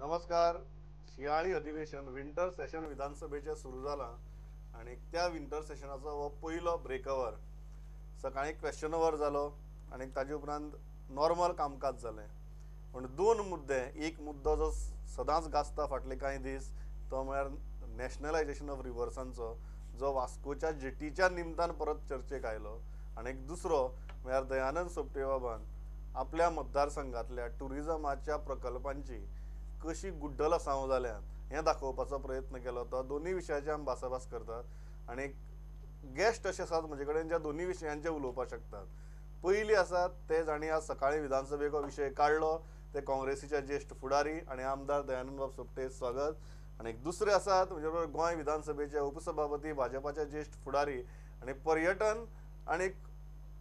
नमस्कार. शियाळी अधिवेशन विंटर सेशन विधानसभेचें सुरू जालां आनी त्या विंटर सेशनाचो हो पयलो ब्रेक our. सकाळीं क्वेश्चन our जालो आनी ताजे उपरांत नॉर्मल कामकाज जालें. पूण दोन मुद्दे, एक मुद्दो जो सदांच गाजता फाटले कांय दीस तो म्हळ्यार नॅशनलायजेशन ऑफ रिवर्सांचो, जो वास्कोच्या जेटीच्या निमतान परत चर्चेक आयलो, आनी एक दुसरो म्हळ्यार दयानंद सोपटे बाबान आपल्या मतदारसंघातल्या ट्युरिजमाच्या प्रकल्पांची कशी गुड्डल असाव जाल्यात हें दाखोवपाचो प्रयत्न केलो. तो दोनूय विशयाचे आमी भासाभास करतात आनी गेस्ट अशे आसात म्हजे कडेन ज्या दोनूय विशयांचे उलोवपाक शकतात. पयली आसात ते जांणी आज सकाळीं विधानसभेक हो विशय काडलो ते काँग्रेसीचे ज्येश्ठ फुडारी आनी आमदार दयानंद बाब सोपटे, स्वागत. आनी दुसरे आसात म्हजे बरोबर गोंय विधानसभेचे उपसभापती भाजपाचे ज्येश्ठ फुडारी आनी पर्यटन आनी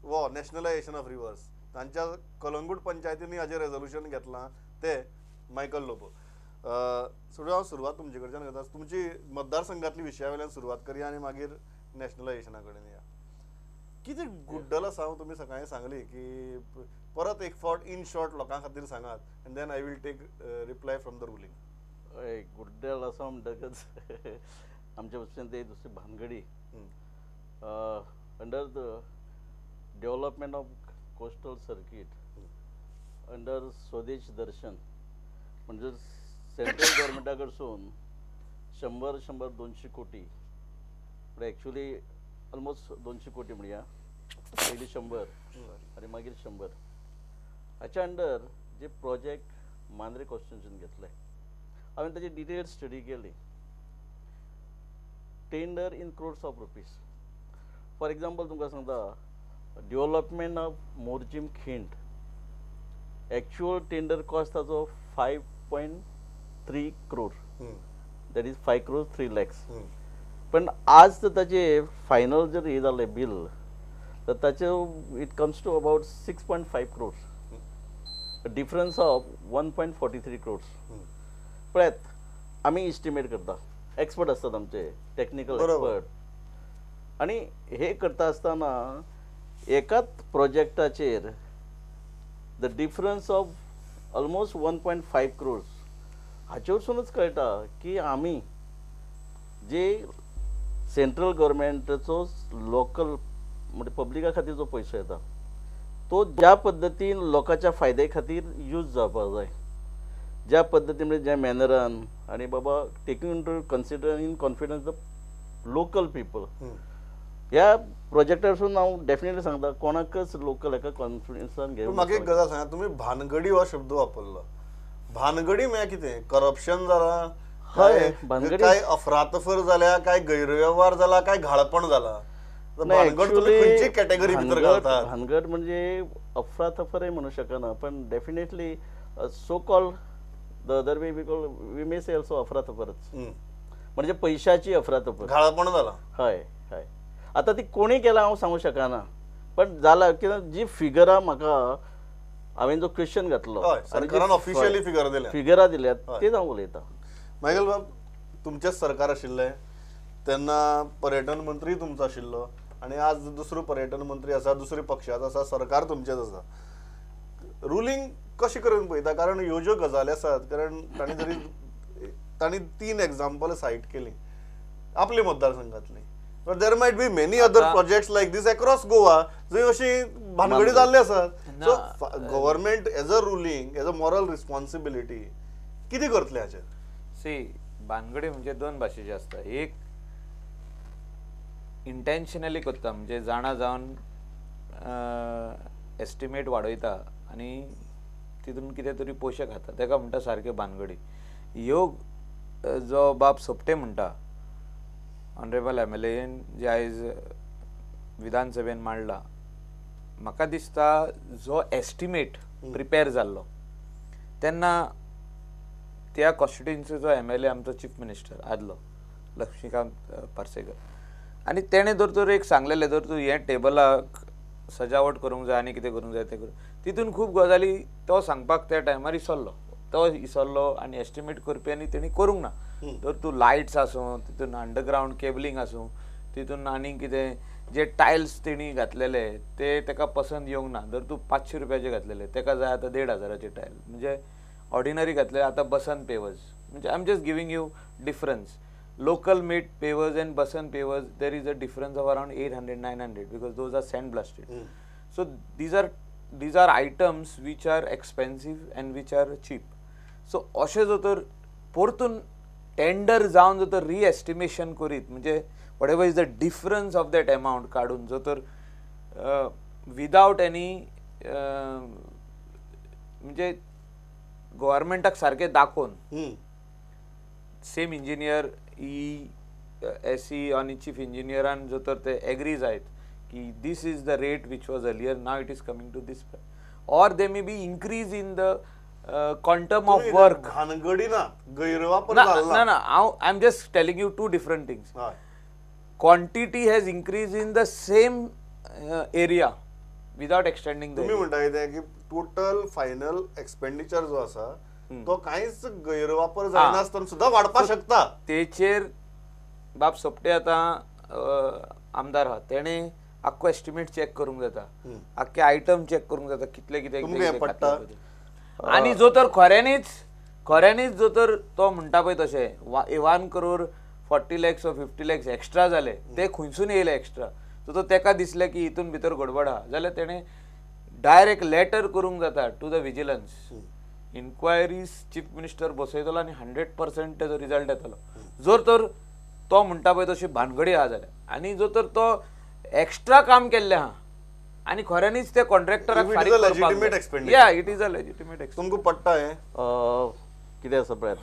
वो नॅशनलायजेशन ऑफ रिवर्स तांच्या कलंगूट पंचायतींनी हाजेर रेजोल्युशन घेतलां ते मायकल लोबो. सुरू हांव सुरवात तुमचे कडच्यान करता. तुमची मतदारसंघातली विशया वयल्यान सुरवात करया आनी मागीर नॅशनलायजेशना कडेन या. कितें गुड्डल आसा तुमी सकाळीं सांगली की परत एक फावट इन शॉर्ट लोकां खातीर सांगात and then I will take reply from the ruling. हय, गुड्डल आसा म्हणटकच आमच्या भशेन ते दुसरी भानगडी under the development of coastal circuit under Swadesh Darshan म्हणजे सेंट्रल गव्हर्मेंटा कडसून 100 100 200 कोटी, पण एक्चुअली ऑलमोस्ट 200 कोटी म्हणया, पयलीं 100 आनी मागीर 100 हाच्या अंडर जे प्रोजेक्ट मांद्रे कॉन्स्टिट्युन्सीन घेतले हांवें ताची डिटेल स्टडी केली. Tender in crores of rupees. For example तुमकां सांगता, development of Morjim Khint actual tender cost ताचो 5.3 crore, that is 5 crore 3 lakhs. पण आज तर ताचे फायनल जर हे जालें बील तर ताचे it comes to about 6.5 crores, difference of 1.43 crores. पळयात आमी इस्टिमेट करता, एक्सपर्ट आसतात आमचे टॅक्निकल एक्सपर्ट, आनी हे करता आसतना एकाच प्रोजेक्टाचेर the difference of almost 1.5 crores हाचे वरसूनच कळटा की आमी जे सेंट्रल गव्हर्मेंटाचो लोकल म्हणजे पब्लिका खातीर जो पयसो येता तो ज्या पद्दतीन लोकांच्या फायद्या खातीर यूज जावपाक जाय, ज्या पद्दतीन म्हणजे ज्या मॅनरान आनी बाबा taking into consider in confidence the local people. ह्या प्रोजेक्टारसून हांव डेफिनेटली सांगता कोणाकच लोकल एका कॉन्फिडन्सान घेवन. म्हाका एक गजाल सांगा, तुमी भानगडी हो शब्द वापरलो. भानगडी म्हळ्यार कितें? करप्शन जाला, हय, भानगडी काय अफरातफर जाल्या, काय गैरवेव्हार जाला, काय घाळपण जाला? भानगड तुमी खंयची कॅटेगरी भितर घालतात? भानगड म्हणजे अफरातफरय म्हणू शकना, पण definitely so call the other way we call we may say also अफरातफरच, म्हणजे पैशाची अफरातफर, घाळपण जाला. हय हय, आतां ती कोणी केला हांव सांगू शकना, पण जाला कित्याक जी फिगरां म्हाका हांवें जो क्वेश्चन घातलो सरकारान ऑफिशियली फिगर दिल्या, फिगरां दिल्यात तेच हांव उलयतां. मायकल बाब, तुमचेंच सरकार आशिल्लें तेन्ना पर्यटन मंत्री तुमचो आशिल्लो आनी आज दुसरो पर्यटन मंत्री आसा, दुसरे पक्षाचो आसा, सरकार तुमचेंच आसा. रुलींग कशें करून पळयता? कारण ह्यो ज्यो गजाली आसात, कारण तांणी जरी तांणी 3 एग्जाम्पल सायट केली आपल्या मतदारसंघातली, but there might be many other projects like this across Goa जंय अशी भानगडी जाल्ली आसात. So government as a ruling, as a moral responsibility कितें करतलें हाचेर? सी, भानगडी म्हणजे दोन भाशेची आसता. एक इंटेन्शनली करता, म्हणजे जाणा जावन एस्टिमेट वाडयता आनी तितून कितें तरी पयशे खाता, ताका म्हणटा सारक्यो भानगडी. ह्यो जो बाब सोपटे म्हणटा ऑनरेबल एम.एल.एन जे आयज विधानसभेन मांडला, म्हाका दिसता जो एस्टिमेट प्रिपेर जाल्लो तेन्ना त्या कॉन्स्टिट्युएन्सीचो एम.एल.ए आमचो चीफ मिनिस्टर आदलो लक्ष्मीकांत पार्सेकर, आनी तेणें जर तर एक सांगलेलें, जर तूं हें टेबलाक सजावट करूंक जाय आनी कितें करूंक जाय तें करूं, तितून खूब गजाली तो सांगपाक त्या टायमार इसरलो, तो इसरलो आनी एस्टिमेट करपी आनी तेणी करूंक ना. तर तूं लायट्स आसूं, तितून अंडरग्रावंड केबलिंग आसूं, तितून आनी कितें जे टायल्स तेणी घातलेले ते ताका पसंत येवंक ना. जर तूं 500 रुपयाचे घातलेले, ताका जाय आतां 1500 टायल, म्हणजे ऑर्डिनरी घातले आतां बसंत पेवर्स म्हणजे I am just giving you difference. Local made pavers and Basant pavers there is a difference of around 800 900 because those are sand blasted. So these are items which are expensive and which are cheap. So अशें जर तर परतून tender जावन जर तर रिएस्टिमेशन करीत म्हणजे whatever is the difference of that amount काडून जर तर विदावट एनी म्हणजे गव्हर्मेंटाक सारकें दाखोवन same engineer E S E आनी चीफ इंजिनियरान जर तर ते एग्री जायत की this is the rate which was earlier, now it is coming to this, or there may be increase in the quantum of work. भानगडी ना, गैरवापर ना ना ना, हांव I am just telling you two different things. Quantity has increase in the same area without extending. तुम्ही म्हणता कितें की टोटल फायनल एक्सपेंडिचर जो आसा तो कांयच गैरवापर जायनासतना सुद्दां वाडपाक शकता. तेचेर बाब सोपटे आतां आमदार आहा, तेणें आख्खो एस्टिमेट चॅक करूंक जाता, आख्खे आयटम चॅक करूंक जाता कितले कितें पडटा. आनी जो तर खऱ्यांनीच खऱ्यांनीच जो तर तो म्हणटा पळय तशें 1 crore 40 lakhs or 50 lakhs extra जाले ते खंयसून येयले एक्स्ट्रा, सो तो तेका दिसलें की हितून भितर गडबड आहा जाल्यार तेणें डायरेक्ट लेटर करूंक जाता to the vigilance inquiries. Chief minister बसयतलो आनी 100% तेजो रिजल्ट येतलो. जर तर तो म्हणटा पळय तशी भानगडी आहा जाल्यार, आनी जर तर तो एक्स्ट्रा काम केल्लें आहा आनी खऱ्यांनीच ते कॉन्ट्रॅक्टराक फारीक करपाक, या it is a legitimate. तुमकां पडटा हें कितें आसा पळयात,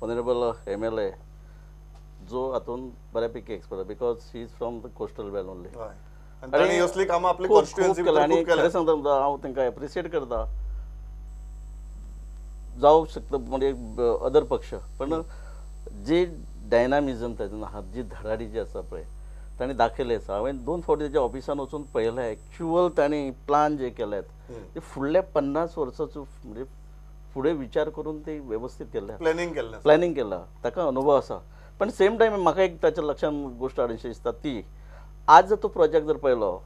ऑनरेबल MLA जो हातून बऱ्यापैकी expert because he is from the coastal belt only. आनी असली कामां आपली कॉन्स्टिट्युएन्सी भितर खूब केल्या. खरें सांगता तुमकां हांव तांकां एप्रिशिएट करता. जावं शकता म्हणजे अदर पक्ष, पण जे डायनामिजम तातूंत आहा, जी धडाडी जी आसा पळय तांणी दाखयलें आसा. हांवें 2 फावटी तेच्या ऑफिसान वचून पळयलें, एक्चुअल तांणी प्लान जे केल्यात ते फुडल्या 50 वर्साचो म्हणजे फुडें विचार करून ते वेवस्थीत केल्ले, प्लॅनिंग केलां, ताका अनुभव आसा. पण सेम टायम म्हाका एक ताच्या लक्षांत गोश्ट हाडशी दिसता ती आज जर तो प्रोजेक्ट जर पळयलो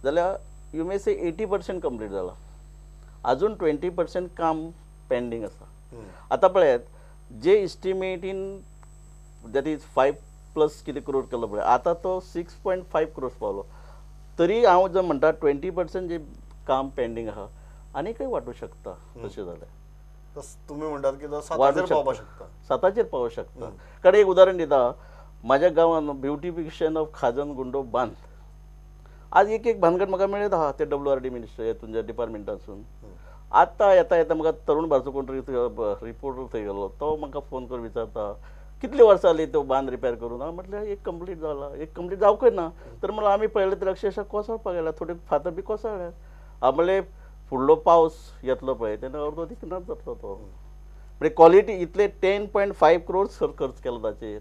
जाल्यार you may से 80% कंप्लीट जाला, आजून 20% काम पेंडींग आसा. आतां पळयात जे इस्टिमेटीन that is 5+ कितें करोड केलो पळय, आतां तो 6.5 क्रोर्स पावलो, तरी हांव जर म्हणटा 20% जे काम पेंडींग आहा आनीकय वाडूं शकता. तशें जाल्यार तुमी म्हणटात की 7 पावपाक शकता, 7 पावूं शकता. कारण एक उदाहरण दिता, म्हाज्या गांवांत ब्युटिफिकेशन ऑफ खाजन गुंडो बांद आज एक एक भानगड म्हाका मेळत आहा ते WRD minister तुमच्या डिपार्टमेंटासून. आतां येता येता म्हाका तरुण भारतचो कोण तरी रिपोर्टर थंय गेलो, तो म्हाका फोन करून विचारता कितली वर्सां जाली तो बांद रिपेर करून. हांव म्हटल्यार एक कंप्लीट जाला, एक कंप्लीट जावंकय ना. तर म्हणल्यार आमी पळयलें तर अक्षरशा कोसळपाक गेल्या, थोडे फातर बी कोसळ्ळे. हांव म्हणलें फुडलो पावस येतलो पळय तेन्ना अर्दो दिकनाच जातलो तो. म्हणजे क्वॉलिटी इतले 10.5 क्रोर्स खर्च केलो ताचेर.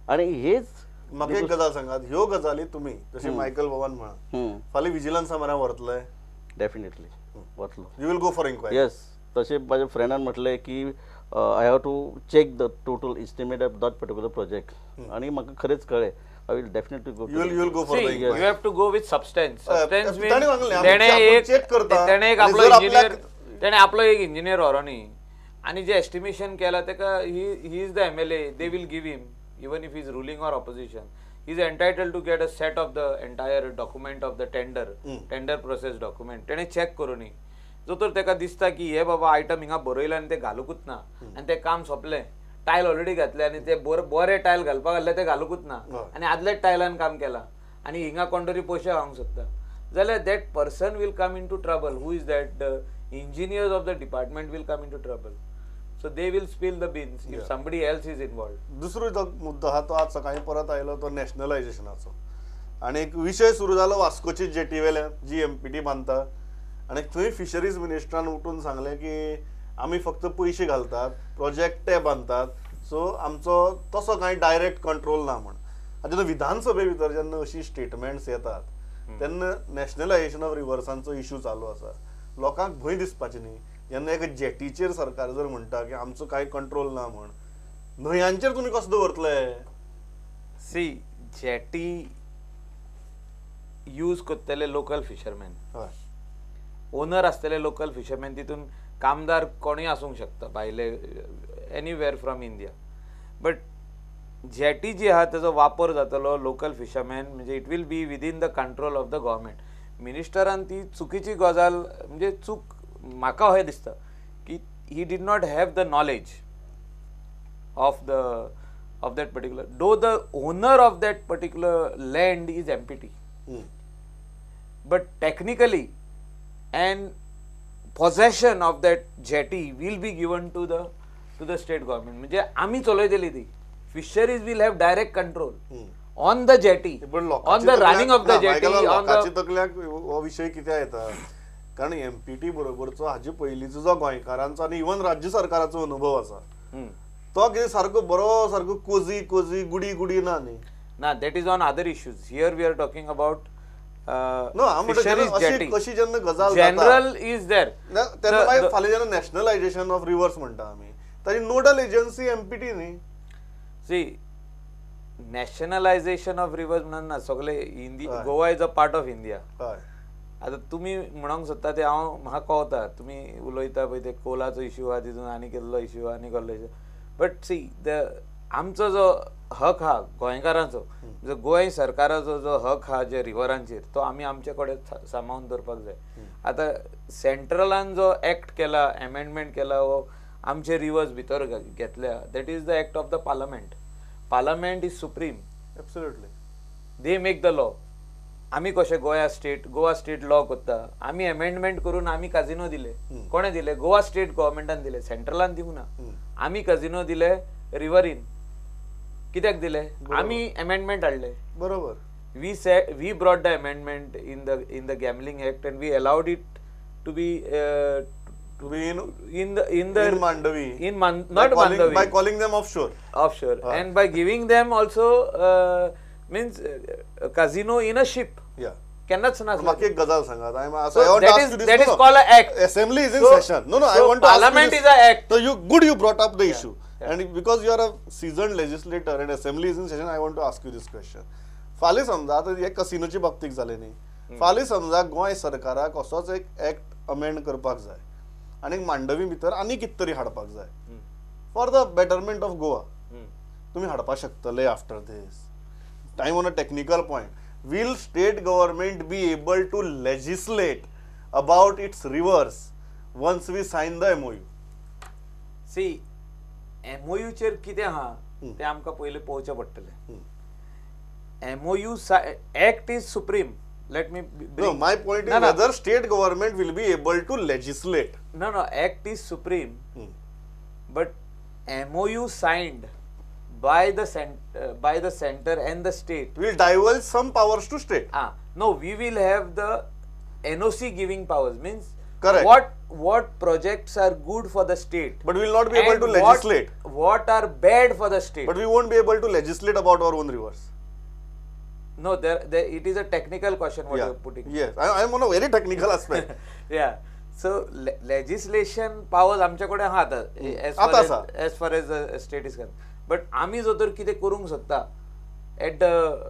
आनी हेच म्हाका एक गजाल सांगात, ह्यो गजाली तुमी जशें मायकल बाबान म्हणा फाल्यां विजिलन्सा म्हऱ्यान व्हरतले? डेफिनेटली वतलो. You will go for inquiry? Yes, तशें म्हाज्या फ्रेंडान म्हटलें की I have to check the total estimate of that particular project, आनी म्हाका खरेंच कळ्ळें I will definitely go. You will go for the inquiry. You have to go with substance. Substance means तेणे एक आपलो इंजिनियर, तेणे आपलो एक इंजिनियर व्हरोनी आनी जे एस्टिमेशन केला तेका he is the MLA, they will give him even if he is ruling or opposition, he is entitled to get a set of the entire document of the tender, tender process document. तेणे check करूनी जो तर तेका दिसता की हे बाबा item हिंगा बरयला आनी ते घालूंकूच ना आनी ते काम सोंपलें, टायल ऑलरेडी घातले आनी ते बरे टायल घालपाक घातले ते घालूंकूच ना आनी आदल्याच टायलान काम केलां आनी हिंगा कोण तरी पयशे खावंक सोदता जाल्यार that person will come into trouble. Who is that? The engineers of the department will come into trouble. So they will spill the beans if somebody else is involved. दुसरो जो मुद्दो आहा तो आज सकाळीं परत आयलो तो नॅशनलायझेशनाचो. आनी एक विशय सुरू जालो वास्कोची जेटी वेल्यान जी MPT बांदता आनी थंय फिशरीज मिनिस्टरान उठून सांगलें की आमी फक्त पयशे घालतात, प्रोजेक्ट ते बांदतात, सो आमचो तसो कांय डायरेक्ट कंट्रोल ना म्हण. आतां जेन्ना विधानसभे भितर जेन्ना अशी स्टेटमेंट्स येतात तेन्ना नॅशनलायझेशन ऑफ रिवर्सांचो इशू चालू आसा, लोकांक भंय दिसपाची न्ही. जेन्ना एका जेटीचेर सरकार जर म्हणटा की आमचो कांय कंट्रोल ना म्हण, न्हंयांचेर तुमी कसो दवरतले? सी, जेटी यूज करतले लोकल फिशरमॅन, ओनर आसतले लोकल फिशरमॅन, तितून कामदार कोणूय आसूंक शकता भायले, anywhere from India, but jetty जी आहा तेजो वापर जातलो लोकल फिशरमॅन, म्हणजे it will be within the control of the government. मिनिस्टरान ती चुकीची गजाल, म्हणजे चूक म्हाका अशें दिसता की he did not have the knowledge of the of that particular, though the owner of that particular land is MPT, but technically and possession of that jetty will be given to the state government. म्हणजे आमी चलयतली ती fisheries will have direct control on the jetty, on the running of the jetty. लोकांच्या तकल्याक हो विशय कित्याक येता, कारण empty बरोबरचो हाजे पयलींचो जो गोंयकारांचो आनी इवन राज्य सरकाराचो अनुभव आसा तो कितें सारको बरो सारको कोजी कोजी गुडी गुडी ना न्ही ना. That is on other issues. Here we are talking about no. कशी जेन्ना गजाल जनरल is there तेन्ना मागीर फाल्यां जेन्ना नॅशनलायजेशन ऑफ रिवर्स म्हणटा आमी, ताजी नोडल एजन्सी एमपीटी न्ही. सी, नॅशनलायजेशन ऑफ रिवर्स म्हणून ना, सगळे India, Goa is a part of India. आतां तुमी म्हणूंक सोदता ते हांव म्हाका कळटा, तुमी उलयता पळय ते कोलाचो इश्यू आहा, तितून आनी केल्लो इश्यू आनी कसलो इश्यू, बट सी the आमचो जो हक आहा गोंयकारांचो, जो गोंय सरकाराचो जो हक आहा जे रिवरांचेर, तो आमी आमचे कडेन सांबाळून दवरपाक जाय. आतां सेंट्रलान जो एक्ट केला, एमेंडमेंट केला, हो आमचे रिवर्स भितर घेतल्या, that is the act of the parliament. Parliament is supreme. Absolutely, they make the law. आमी कशे गोवा स्टेट लॉ करता, आमी एमेंडमेंट करून आमी काजिनो दिले. कोणें दिले? गोवा स्टेट गव्हर्मेंटान दिले, सेंट्रलान दिवंक ना. आमी काजिनो दिले रिवरीन, कित्याक दिले? आमी एमेंडमेंट हाडले. बरोबर. We brought the amendment in the gambling act and we allowed it to be in the Mandovi, in not Mandovi, by calling them offshore, and by giving them also means casino in a ship. Yeah. केन्नाच ना. म्हाका एक गजाल सांगात, that is called a act. Assembly is in session. No, I want to parliament is a act. So you good, you brought up the issue, and because you are a seasoned legislator and assembly is in session, I want to ask you this question. फाल्यां समजा आतां हे कसिनोचे बाबतीक जालें न्ही, फाल्यां समजा गोंय सरकाराक असोच एक एक्ट अमेंड करपाक जाय आनी मांडवी भितर आनी कितें तरी हाडपाक जाय for the betterment of Goa, तुमी हाडपाक शकतले after this time? On a technical point, will state government be able to legislate about its rivers once we sign the MOU? See, MOU चेर कितें आहा तें आमकां पयलीं पळोवचें पडटलें. MOU act is supreme. Let me No, my point is whether state government will be able to legislate. No, no, act is supreme. But MOU signed by the center and the state will divulge some powers to state. No, we will have the NOC giving powers. Means correct. What projects are good for the state, but we will not be able to legislate. What are bad for the state, but we won't be able to legislate about our own rivers. No, there it is a technical question what you are putting. Yes, I am on a very technical aspect. Yeah. So legislation powers आमच्या कडेन आहा आतां, as far as the state is concerned. But आमी जो तर कितें करूंक शकता एट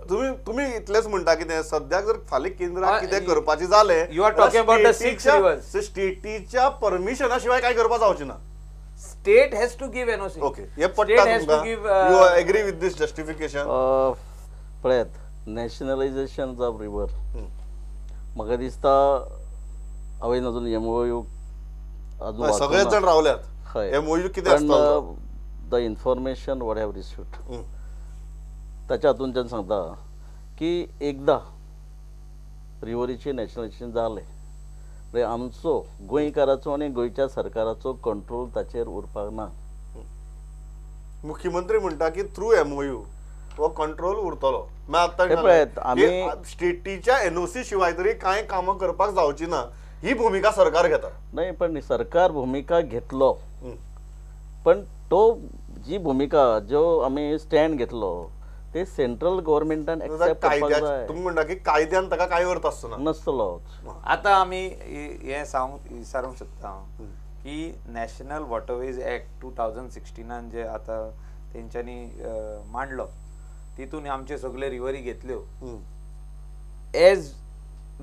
तुमी तुमी इतलेंच म्हणटा कितें सद्याक जर फाल्यां केंद्राक कितें करपाचें जालें, you are talking about the 6 rivers, स्टेटीच्या परमिशना शिवाय कांय करपाक जावचें ना. State has to give NOC. Okay, हें पट्टा तुमकां? You agree with this justification? पळयात, नॅशनलायजेशन ऑफ रिवर म्हाका दिसता हांवें अजून एमओयू अजून सगळेच जाण रावल्यात. हय, एमओयू कितें आसता? The information what have received ताच्या हातूंतल्यान सांगता की एकदां रिवरीचें नॅशनलायजेशन जालें म्हणजे आमचो गोंयकाराचो आनी गोंयच्या सरकाराचो कंट्रोल ताचेर उरपाक ना. मुख्यमंत्री म्हणटा की थ्रू एमओयू हो कंट्रोल उरतलो. आतां स्टेटीच्या एनओसी शिवाय तरी कांय कामां करपाक जावची ना ही भुमिका सरकार घेता. नाही, पण सरकार भुमिका घेतलो, पण तो जी भुमिका जो आमी स्टँड घेतलो ते सेंट्रल गव्हर्मेंटान एक्सेप्ट करपाक जाय. तुमी म्हणटा की कायद्यान ताका कांय अर्थ आसचो ना, नासतलो. आतां आमी हें विचारूंक शकता हांव की नॅशनल वॉटरवेज एक्ट 2016 जे आतां तेंच्यांनी मांडलो तितून आमचे सगळे रिवरी घेतल्यो. As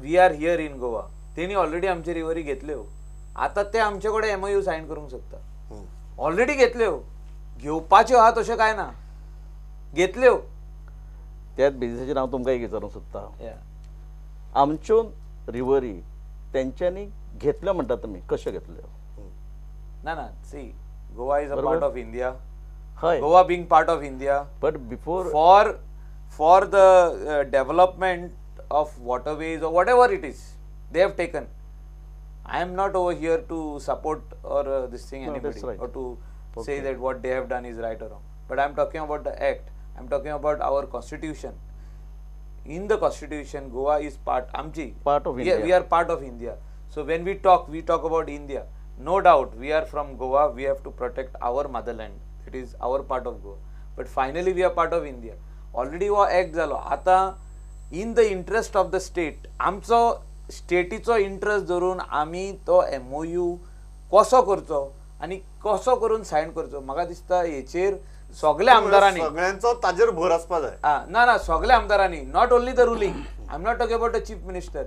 we are here in Goa तेणी ऑलरेडी आमचे रिवरी घेतल्यो. आतां ते आमचे कडेन एमओयू सायन करूंक सोदता. ऑलरेडी घेतल्यो, घेवपाच्यो आहा तशें कांय ना, घेतल्यो. त्याच बेजिसाचेर हांव तुमकां एक विचारूंक सोदता, आमच्यो रिवरी तेंच्यांनी घेतल्यो म्हणटा तुमी, कश्यो घेतल्यो? ना ना, see Goa is a part of India. हय, Goa being part of India, but before for the development of waterways or whatever it is they have taken. I am not over here to support or this thing anybody or to say that what they have done is right or wrong, but I am talking about the act, I am talking about our constitution. In the constitution Goa is part, आमची part of India, we are part of India. So when we talk, we talk about India. No doubt we are from Goa, we have to protect our motherland, it is our part of Goa, but finally we are part of India. Already हो act जालो. आतां in the interest of the state, आमचो स्टेटीचो interest धरून आमी तो MOU कसो करचो आनी कसो करून सायन करचो, म्हाका दिसता हेचेर सगल्या आमदारांनी, सगळ्यांचो ताजेर भर आसपा जाय. ना ना, सगल्या आमदारांनी, not only the ruling. I am not talking about the chief minister,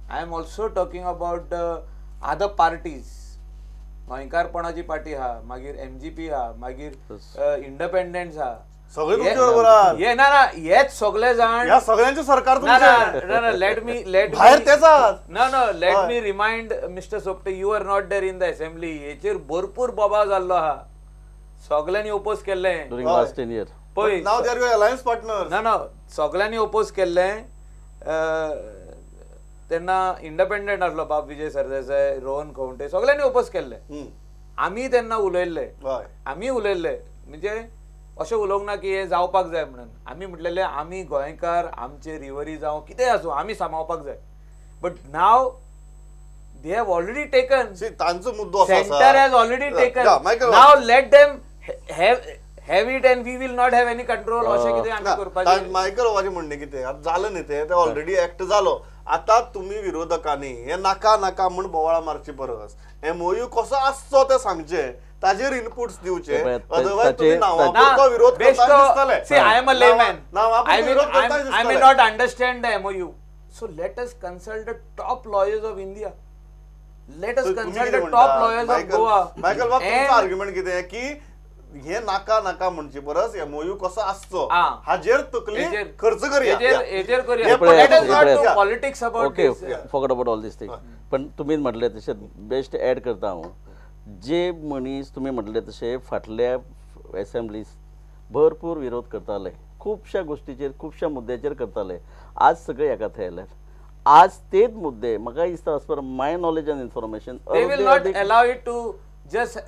I am also talking about the other parties. गोंयकारपणाची party आहा, मागीर एमजीपी आहा, मागीर इंडिपेंडन्स आहा, सगळे तुमचे बरोबर आहात. हे ना ना, हेच सगळे जाण, ह्या सगळ्यांचे सरकार ना ना ना, let me let भायर तेच आहात. ना ना, let me remind mister Sopte, you are not there in the assembly. हेचेर भरपूर बोबाव जाल्लो आहा, सगळ्यांनी ओपोज केल्लें ड्युरिंग लास्ट 10 इयर. पळय, now they are your alliance partner. ना ना, सगळ्यांनी ओपोज केल्लें. तेन्ना इंडिपेंडंट आसलो बाब विजय सरदेसाय, रोहन खवंटे, सगळ्यांनी ओपोज केल्ले. आमी तेन्ना उलयल्ले, आमी उलयल्ले म्हणजे अशें उलोवंक ना की हें जावपाक जाय म्हणून. आमी म्हटलेले आमी गोंयकार, आमचे रिवरी जावं कितें आसूं आमी सांबाळपाक जाय. But now they have already taken, तांचो मुद्दो centre has already taken, now let them have it and we will not have any control. अशें कितें आमी करपाचें. मायकल बाबाचें म्हणणें कितें आतां जालें न्ही, तें ऑलरेडी एक्ट जालो. आतां तुमी विरोधकांनी हें नाका नाका म्हूण बोवाळ मारचे परस एमओयू कसो आसचो तें सांगचें, ताजेर इनपुट्स दिवचे. अदरवायज तुमी नांवा विरोध करता दिसतले. See, I am a layman, I may not understand the MOU, so let us consult the top lawyers of India, let us consult the top lawyers of Goa. Michael बाब, तुमचो argument कितें की हे नाका नाका म्हणचे परस एमओयू कसो आसचो हाजेर तकली खर्च करया, हेजेर करया. Let us not do politics about this, forget about all this thing. पण तुमी म्हटलें तशें बेस्ट ऍड करता हांव, जे मनीस तुमी म्हटले तशें फाटल्या एसेंब्लीस भरपूर विरोध करताले, खुबश्या गोश्टीचेर, खुबश्या मुद्द्याचेर करताले, आज सगळे एका थंय आयल्यात. आज तेच मुद्दे म्हाका दिसता as per my knowledge and information they will not allow it to just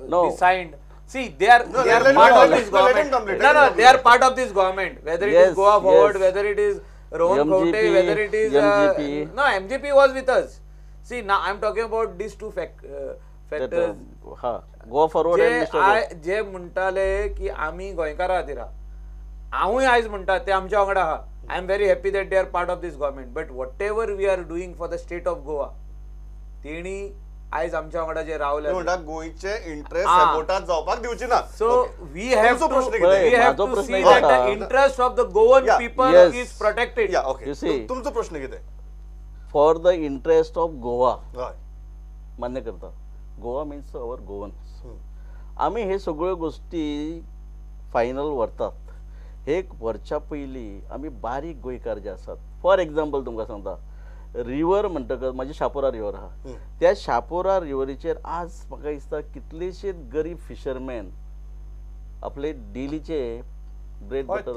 be signed. See, they are part of this government. No no, they are part of this government, whether it is Goa Forward, whether it is Rohan Khaunte, whether it is MGP. No, MGP was with us. See, now I am talking about these two factors. हा, Goa forward जे जे म्हणटाले की आमी गोंयकारा खातीर आहा, हांवूय आयज म्हणटा ते आमच्या वांगडा आहा. I am very happy that they are part of this government, but whatever we are doing for the state of Goa, तेणी आयज आमच्या वांगडा जे रावले म्हणटा गोंयचे इंट्रस्ट सपोर्टात जावपाक दिवची ना. So we have to see that the interest of the Goan people is protected. Okay, तुमचो प्रश्न कितें? For the interest of Goa मान्य करता, गोवा मिन्स our Goans. आमी हे सगळ्यो गोश्टी फायनल व्हरतात. हे व्हरच्या पयलीं आमी बारीक गोंयकार जे आसात, फॉर एग्जाम्पल तुमकां सांगता, रिवर म्हणटकच म्हाजी शापोरा रिवर आहा, त्या शापोरा रिवरीचेर आज म्हाका दिसता कितलेशेच गरीब फिशरमॅन आपले डेलीचे ब्रेड बटर.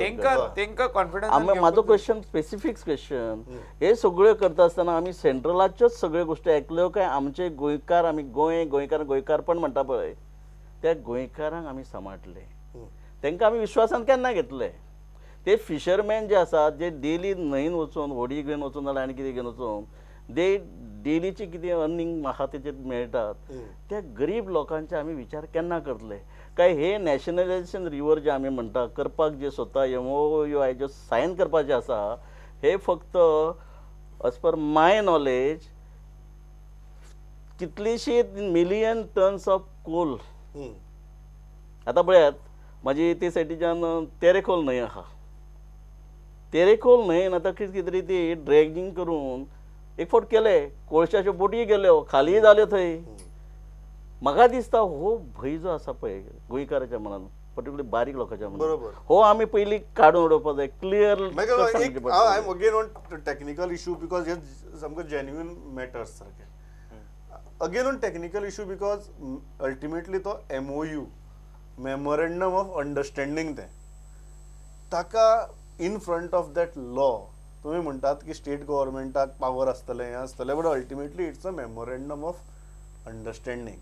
म्हाजो क्वेश्चन, स्पेसिफीक क्वेश्चन, हे सगळ्यो करता आसतना आमी सेंट्रलाच्योच सगळ्यो गोश्टी आयकल्यो काय आमचे गोंयकार, आमी गोंय गोंयकार गोंयकारपण म्हणटा पळय, त्या गोंयकारांक आमी सांबाळटले, तांकां आमी विश्वासान केन्ना घेतले? ते फिशरमॅन जे आसात, जे डेली न्हंयेन वचून होडी घेवन वचून जाल्यार आनी कितें घेवन वचून दे डेलीची कितें अर्निंग आहा तेचेर मेळटात, त्या गरीब लोकांचे आमी विचार केन्ना करतले? काय हे नॅशनलायझेशन रिवर जे आमी म्हणटा करपाक जे स्वता एमओयू I जो सायन करपाचें आसा, हे फक्त एज पर my knowledge कितलीशी million tons of Coal. आतां पळयात, म्हाजी ते सायडीच्यान तेरेखोल न्हंय आहा, तेरेखोल न्हंयेन आतां कितें तरी ती ड्रेजिंग करून एक फावट केले कोळशाच्यो बोटी गेल्यो खाली जाल्यो थंय. म्हाका दिसता हो भंय जो आसा पळय गोंयकाराच्या मनान, पर्टिक्युलरली बारीक लोकांच्या मनान, हो आमी पयलीं काडून उडोवपाक जाय clear. I am again on technical issue because हे सामको जेन्युइन मॅटर्स सारके. Again on technical issue because ultimately तो MOU, memorandum of understanding, तें ताका in front of that law तुमी म्हणटात की स्टेट गव्हर्मेंटाक पावर आसतलें हें आसतलें, but ultimately it's a memorandum of understanding.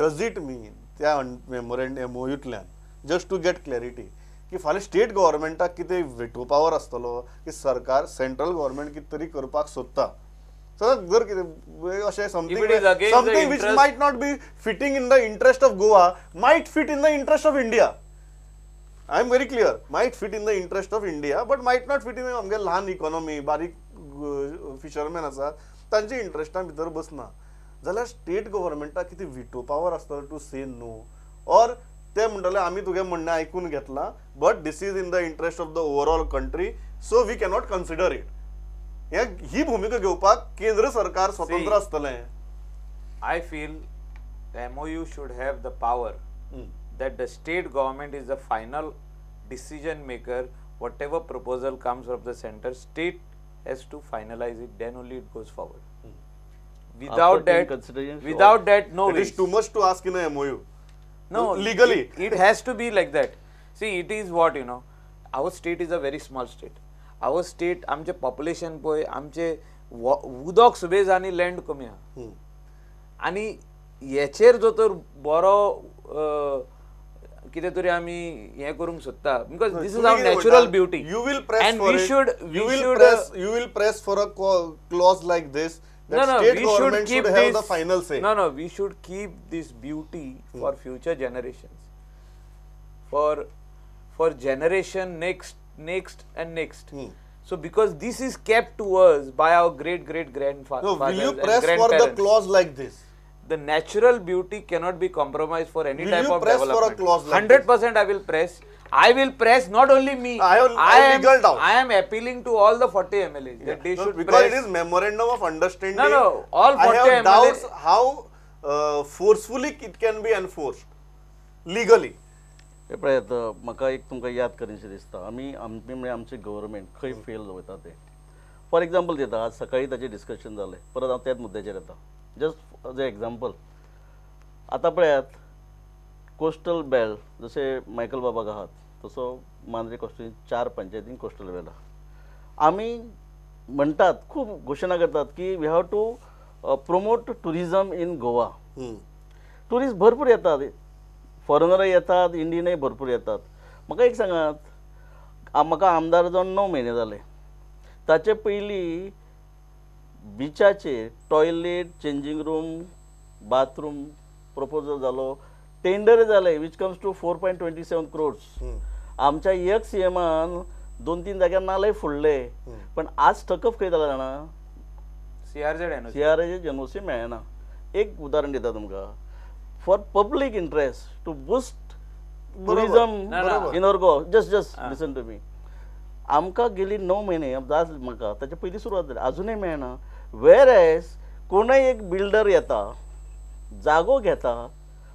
Does it mean त्या मेमोरेंडम एमओयूंतल्यान जस्ट टू गेट क्लॅरिटी की फाल्यां स्टेट गव्हर्मेंटाक कितें वेटो पावर आसतलो की सरकार सेंट्रल गव्हर्मेंट कितें तरी करपाक सोदता, जर कितें अशें something which might not be fitting in the interest of Goa might fit in the interest of India. I am very clear, might fit in the interest of India but might not fit in आमगे ल्हान economy, बारीक fisherman आसात तांचे इंट्रस्टां भितर बसना. जाल्यार state गव्हर्मेंटाक कितें विटो power आसतलो टू से नो, ऑर ते म्हणटले आमी तुगे म्हणणें आयकून घेतलां but this is in the interest of the overall country so we cannot consider it. ही भूमिका घेवपाक केंद्र सरकार स्वतंत्र आसतलें. I feel the MOU should have the power that the state government is the final decision maker. Whatever proposal comes from the center, state has to finalize it, then only it goes forward. Without that, no way. It is too much to ask in a MOU. No, legally. It has to be like that. See, it is what, you know, our state is a very small state. Our state, आमचे population पळय, आमचे उदक सुबेज आनी land कमी आहा, आनी हेचेर जो तर बरो कितें तरी आमी हें करूंक सोदता, because this is our natural beauty. You will press for it. You will press for a clause like this. No, no, state we should government keep should have this, the final say. No, no, we should keep this beauty for future generations, for generation next, next and next. So because this is kept to us by our great great grandfathers. No, will you press for the clause like this? The natural beauty cannot be compromised for any will type you of press development. For a clause like 100% I will press. I will press, not only me. I have legal doubt. I am appealing to all the 40 MLAs that they should because press. It is memorandum of understanding. No, no, all 40 I have MLAs. Doubts how forcefully it can be enforced legally. हे पळय आतां म्हाका एक तुमकां याद करीनशें दिसता, आमी आमी म्हणजे आमचें गव्हर्मेंट खंय फेल वयता तें फॉर एग्जाम्पल दिता. आज सकाळीं ताचें डिस्कशन जालें, परत हांव त्याच मुद्द्याचेर येता. जस्ट एज ए एग्जाम्पल, आतां पळयात कोस्टल बेल्ट, जशें मायकल बाबाक आहात तसो मांद्रे कोस्टल 4 पंचायतीन कोस्टल बेल्ट आहा. आमी म्हणटात, खूब घोशणा करतात की we have to promote tourism in Goa. Tourist भरपूर येतात, फॉरेनरय येतात, इंडियनय भरपूर येतात. म्हाका एक सांगात, म्हाका आमदार जावन 9 म्हयने जाले, ताचे पयलीं बिचाचेर toilet, changing room, bathroom proposal जालो, टेंडर जाले, which comes to 4.27 crores. आमच्या एक सी एमान 2-3 जाग्यार नाले फुडले, पण आज थकप खंय जाला जाणा, सीआरझेड एनओसी मेळना. एक उदाहरण दिता तुमकां, for public interest to boost tourism in our Goa. Just listen to me. आमकां गेली 9 म्हयने आज म्हाका ताचे पयलीं सुरवात जाली, आजुनय मेळना. वेर एज कोणय एक बिल्डर येता, जागो घेता,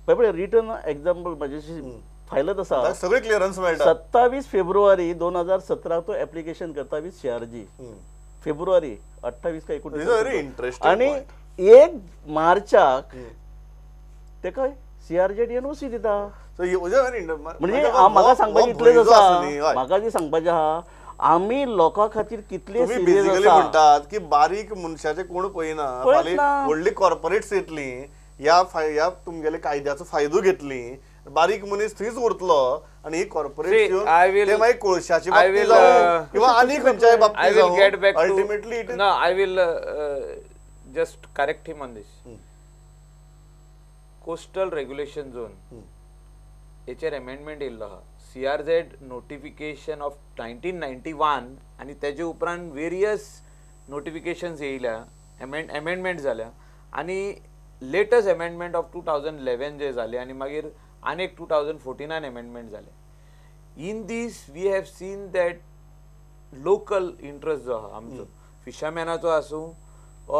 पळय रिटर्न एग्जाम्पल म्हाजी फायलत आसा, सगळे क्लियरन्स मेळटा. 27 फेब्रुवारी 2017 तो एप्लिकेशन करता विथ सीआरजी, फेब्रुवारी 28 काय 29, आनी 1 मार्चाक तेका सीआरजेड एनओसी दिता. म्हणजे म्हाका सांगपाचें इतलेंच आसा, म्हाका जें सांगपाचें आहा, आमी लोकां खातीर कितले सिरियस आसा. म्हणटात की बारीक मनशाचे कोण पळयना, व्हडली कॉर्पोरेट्स येतली, ह्या तुमगेले कायद्याचो फायदो घेतली, बारीक मनीस थंयच उरतलो आनी ही कॉर्पोरेट ते मागीर कोळशाची बाबतींत जावं किंवा आनी खंयच्याय बाबतींत जावं, ultimately it no. I will just correct him on this. Coastal regulation zone हेचेर अमेंडमेंट येयल्लो आहा, सीआरझेड नोटिफिकेशन ऑफ 1991, आनी तेजे उपरांत वेरियस नोटिफिकेशन्स येयल्या, एमेंडमेंट जाल्या, आनी लेटस्ट अमेंडमेंट ऑफ 2011 जे जाले, आनी मागीर आनी एक 2014 अमेंडमेंट जाले. In this we have seen that local interest जो आहा आमचो, फिशरमॅनाचो आसूं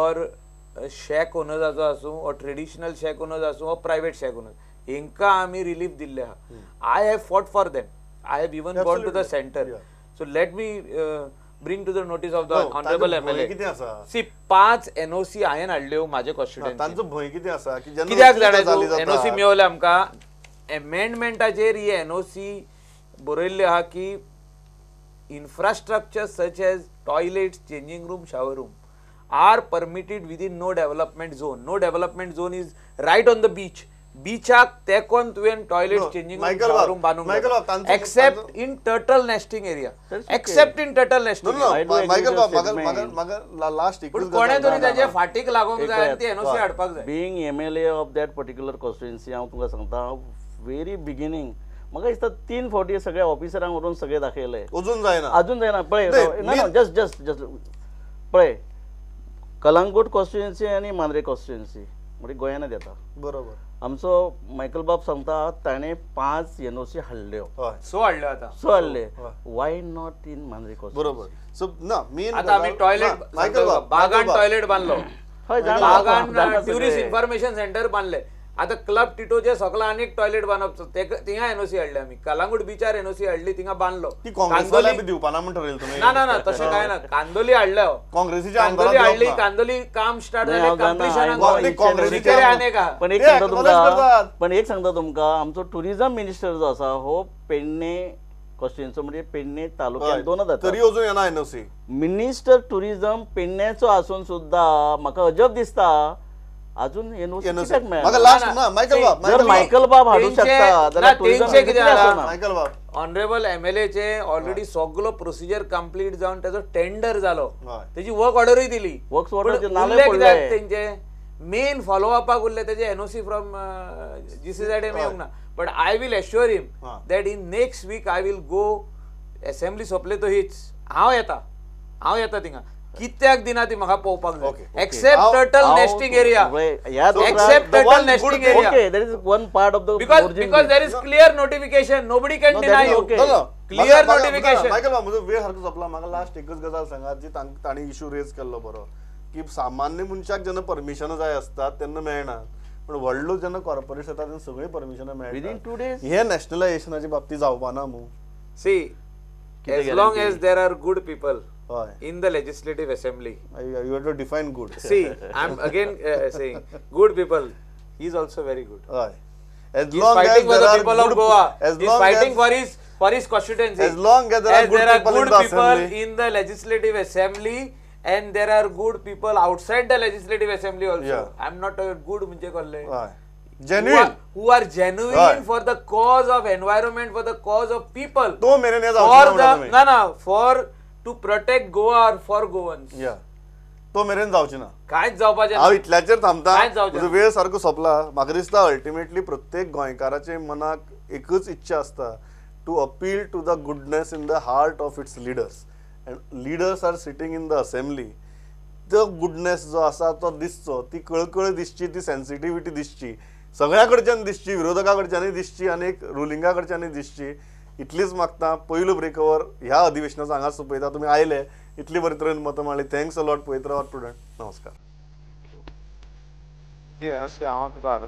ऑर शॅक ओनर्साचो आसूं ऑर ट्रेडिशनल शॅक ओनर्स आसूं ऑर प्रायवेट शॅक ओनर्स, हेंकां आमी रिलीफ दिल्ले आहा. I have fought for them, I have even gone to the centre. So let me bring to the notice of the honourable MLA. कितें आसा? C, 5 NOC हांवें हाडल्यो म्हाजे constituency. तांचो भंय कितें आसा की कित्याक जाणा एनओसी मेवले आमकां एमेंडमेंटाचेर ही एनओसी बरयल्ली आहा की infrastructure such as toilets, changing room, shower room are permitted within no development zone. No development zone is right on the beach. बीचाक तेकोन तुवें टॉयलेट, चेंजिंग रूम बांदूंक, except in turtle nesting area, except in turtle nesting. Last पूण कोणें तरी ताजे फाटीक लागोंक जाय आनी ती एनओसी हाडपाक जाय. Being MLA of that particular constituency, हांव तुमकां सांगता, व्हेरी बिगिनींग म्हाका दिसता 3 फावटी सगळ्या ऑफिसरांक व्हरून सगळें दाखयलें. अजून जायना, अजून जायना. पळय, ना जस्ट जस्ट जस्ट पळय, कलंगूट कॉन्स्टिट्युएन्सी आनी मांद्रे कॉन्स्टिट्युएन्सी म्हणजे गोंयानच येता. बरोबर. आमचो मायकल बाब सांगता ताणें 5 एनओसी हाडल्यो, 6 हाडल्यो, आतां 6 हाडले. Why not in Mandrem constituency? बरोबर. सो ना मेन आतां आमी टॉयलेट, बागान टॉयलेट बांदलो, बागान ट्युरिस्ट इन्फॉर्मेशन सेंटर बांदले, आतां क्लब टिटोचे सगळं आनीक टॉयलेट बांदप, थिंगा एनओसी हाडले आमी. कलंगूट बिचार एनओसी हाडली, थिंगा बांदलो. ना ना ना तशें कांय ना. कांदोली हाडले, कांदोली हाडली, कांदोली काम स्टार्ट जालें, कंप्लिशनाक. पण एक सांगता तुमकां, पण एक सांगता तुमकां, आमचो टुरिजम मिनिस्टर जो आसा हो पेडणे कॉन्स्टिट्युएन्सी म्हणजे पेडणे तालुक्यात दोनच जाता, तरी अजून येना एनओसी. मिनिस्टर टुरिजम पेडण्याचो आसून सुद्दां म्हाका अजब दिसता अजून एनओसी कित्याक मेळना. जर मायकल बाब हाडूंक शकता जाल्यार टुरिजम कितें आसना. ऑनरेबल एमएलएचे ऑलरेडी सगलो प्रोसिजर कंप्लीट जावन ताजो टेंडर जालो, तेजी वर्क ऑर्डरूय दिली. वर्क ऑर्डर नाले पडले, तेंचे मेन फॉलोअपाक उरले तेजे एनओसी फ्रॉम जीसीझेड मेळूंक ना. But I will assure him that in next week I will go. Assembly सोंपले तो हीच हांव येता, हांव येता थिंगा. कित्याक दिना ती म्हाका पळोवपाक जाय. Except turtle nesting area, except turtle nesting area. Okay, there is one part of the because there is clear notification, nobody can deny you. Clear notification. Michael बाब, म्हजो वेळ सारको सोंपला. म्हाका लास्ट एकच गजाल सांगात जी तांणी इशू रेज केल्लो बरो, की सामान्य मनशाक जेन्ना परमिशनां जाय आसतात तेन्ना मेळना, पूण व्हडलो जेन्ना कॉर्पोरेट येता तेन्ना सगळीं परमिशनां मेळटा विदीन 2 डेज. हे नॅशनलायझेशनाच्या बाबतींत जावपा ना मू? See, as long as there are good people in the legislative assembly, you have to define good. See, I am again saying good people. He is also very good. As long as fighting for the people of Goa, he is fighting for his constituency. As long as there are good people in the legislative assembly and there are good people outside the legislative assembly also. I am not a good म्हणजे कळ्ळें, genuine, who are genuine for the cause of environment, for the cause of people. तो मेरेन for the ना ना for to protect Goa or for Goans. तो मेरेन जावची ना, कांयच जावपाचें. हांव इतल्याचेर थांबता, म्हजो वेळ सारको सोंपला. म्हाका दिसता अल्टिमेटली प्रत्येक गोंयकाराचे मनाक एकच इच्छा आसता, to appeal to the goodness in the heart of its leaders, and leaders are sitting in the assembly. तो गुडनेस जो आसा तो दिसचो, ती कळकळ दिसची, ती सेन्सिटिविटी दिसची, सगळ्या कडच्यान दिसची, विरोधका कडच्यानूय दिसची आनी एक रुलिंगा कडच्यानूय दिसची. इतलीच मागता. पयलो ब्रेकओवर ह्या अधिवेशनाचो हांगा सोंपयता. तुमी आयले, इतली बरे तरेन मतां मांडली. Thanks a lot. पळयत रावात प्रुडंट. नमस्कार. हांव तुका.